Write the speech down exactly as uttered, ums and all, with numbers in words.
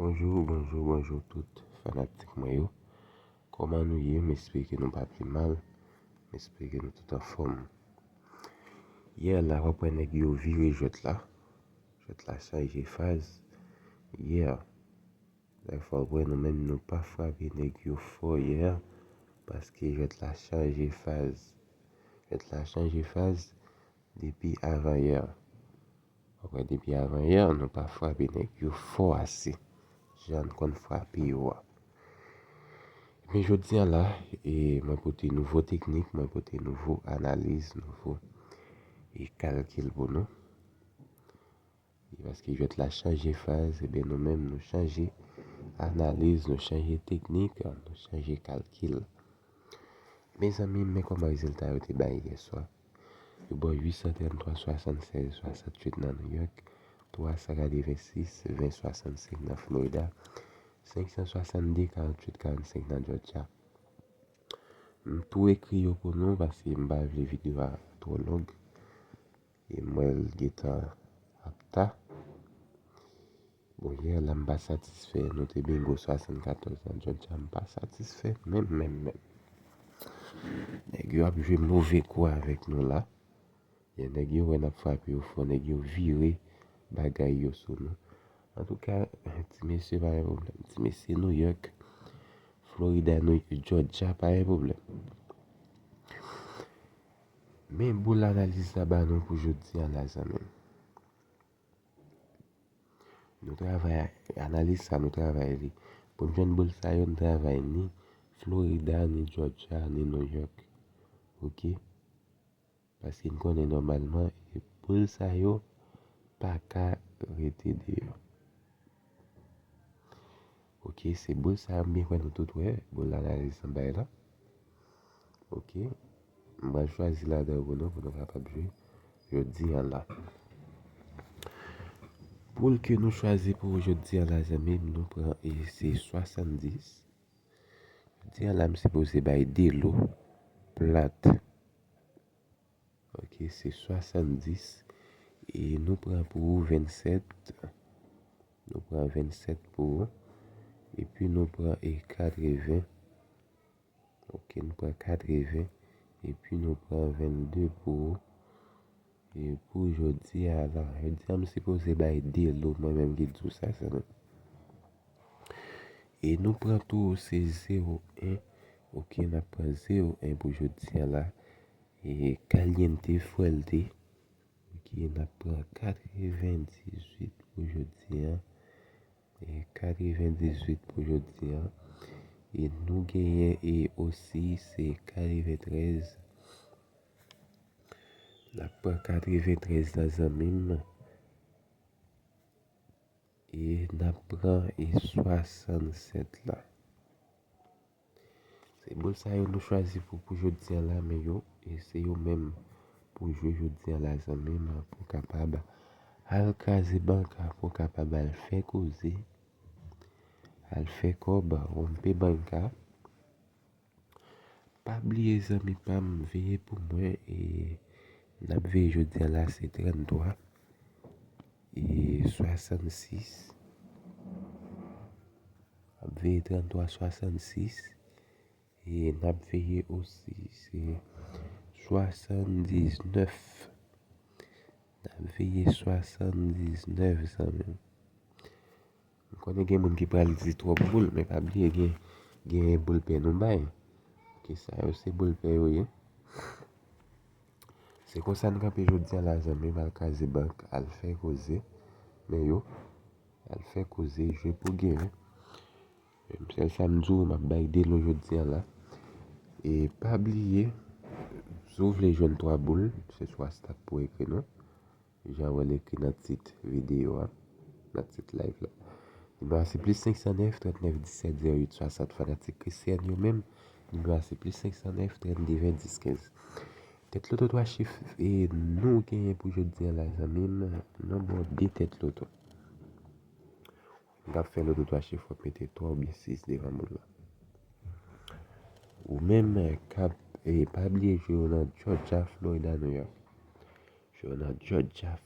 Bonjou, bonjou, bonjou tout fanatik mwen yo. Kòman nou ye? M espere ke nou pa pi mal. M espere ke nou tout anfòm. Yè la, w ap wè nèg yo vire jwèt la. Jwèt la chanje faz. Yè, dayè fò w wè nou menm nou pa frape nèg yo fò yè, paske jwèt la chanje faz. Jwèt la chanje faz depi avanyè. W ap wè depi avanyè, nou pa frape nèg yo fò ase jan n konn frape yo a. Men jodi a la, e, mwen pote nouvo teknik, mwen pote nouvo analiz, nouvo, e, kalkil pou nou. E paske jwèt la chanje faz, ebyen nou menm nou chanje analiz, nou chanje teknik, nou chanje kalkil. Mezanmi, men kòman rezilta yo te bay yè swa. Yo ba w uit san trannntwa swasannsèz swasantuit nan Nouyòk, twa san katrevensis ven swasannsenk nan Florida, senk san swasannde karanntuit karannsenk nan Jòjya. M tou ekri yo pou nou paske m pa vle videyo a twò long. E m wè l gentan ap ta. Bon, yè la m pa satisfè, nou te bingo swasannkatòz nan Jòjya, m pa satisfè menm, menm, menm. Nèg yo ap jwe move kou avèk nou la. Yè nèg yo wè n ap frape yo fò, nèg yo vire bagay yo sou nou. Antouka, ti mesye pa gen pwoblèm. Ti mesye Nouyòk, Florida, Jòjya pa gen pwoblèm. Men boul analiz la ba nou pou jodi a la, zanmi m. Nou travay analiz sa, nou travay li. Pou n jwenn boul sa yo, n travay ni Florida, ni Jòjya, ni Nouyòk. Oke? Paske n konnen nòmalman, e boul sa yo pa ka rete deyò. Oke, se boul sa yo m byen kwè nou tout wè, boul analiz an bay la. Oke, m pral chwazi ladan yo pou nou, pou nou kapab jwe jodi a la. Boul ke nou chwazi pou jodi a la, zanmi m, nou pran e se swasanndis. Jodi a la, m sipoze bay de lo plat. Oke, se swasanndis. E nou pran pou ou vennsèt. Nou pran vennsèt pou ou. Epi nou pran e katreven. Oke, nou pran katreven. Epi nou pran vennde pou ou. E pou jodi a la, jodi a m sipoze bay de lo, mwen menm ki di w sa, sa nou. E nou pran tou se zewo en. Oke, n ap pran zewo en pou jodi a la. E caliente fuerte. Oke, n ap pran katrevendizuit pou jodi a. E katrevendizuit pou jodi a. E nou genyen e osi se katreventrèz. N ap pran katreventrèz la, zanmi m. E n ap pran e swasannsèt la. Se boul sa yo nou chwazi pou, pou jodi a la, men yo, e se yo menm pou jwe jodi a la, zanmi m, pou kapab al kraze bank, pou kapab al fè koze, al fè kòb, wonpe bank a. Pa bliye, zanmi pa m, veye pou mwen, e n ap veye jodi a la, se tranntwa e swasannsis. Ap veye tranntwa swasannsis. E n ap veye osi, se swasanndiznèf. N ap veye swasanndiznèf, zanmi m. M konnen gen moun ki pral di twòp boul, men pa bliye gen, gen boul pè nou bay. Oke, sa yo se boul pè yo ye. Se konsa n kanpe jodi a la, zanmi m, al kraze bank, al fè koze. Men yo, al fè koze, jwe pou genyen. Sèl sa m di w, m ap bay de lo jodi a la. E pa bliye, si w vle jwenn twa boul, se twa stop pou ekri nou. Jan w wè l ekri nan tit videyo a, nan tit live la. Nimewo a se plis senk san nèf, trant nèf, disèt, zewo uit, swasant. Fanatik Christian yo menm, nimewo a se plis senk san nèf, trannde, ven, dis, kenz. Tèt loto twa chif, e nou genyen pou jodi a la, zanmi m, nou ba w de tèt loto. M t ap fè loto twa chif, w ap mete twa oubyen sis devan boul la. Ou menm k ap, e pa bliye jwe yo nan Georgia, Florida, New York. Jwe yo nan Georgia,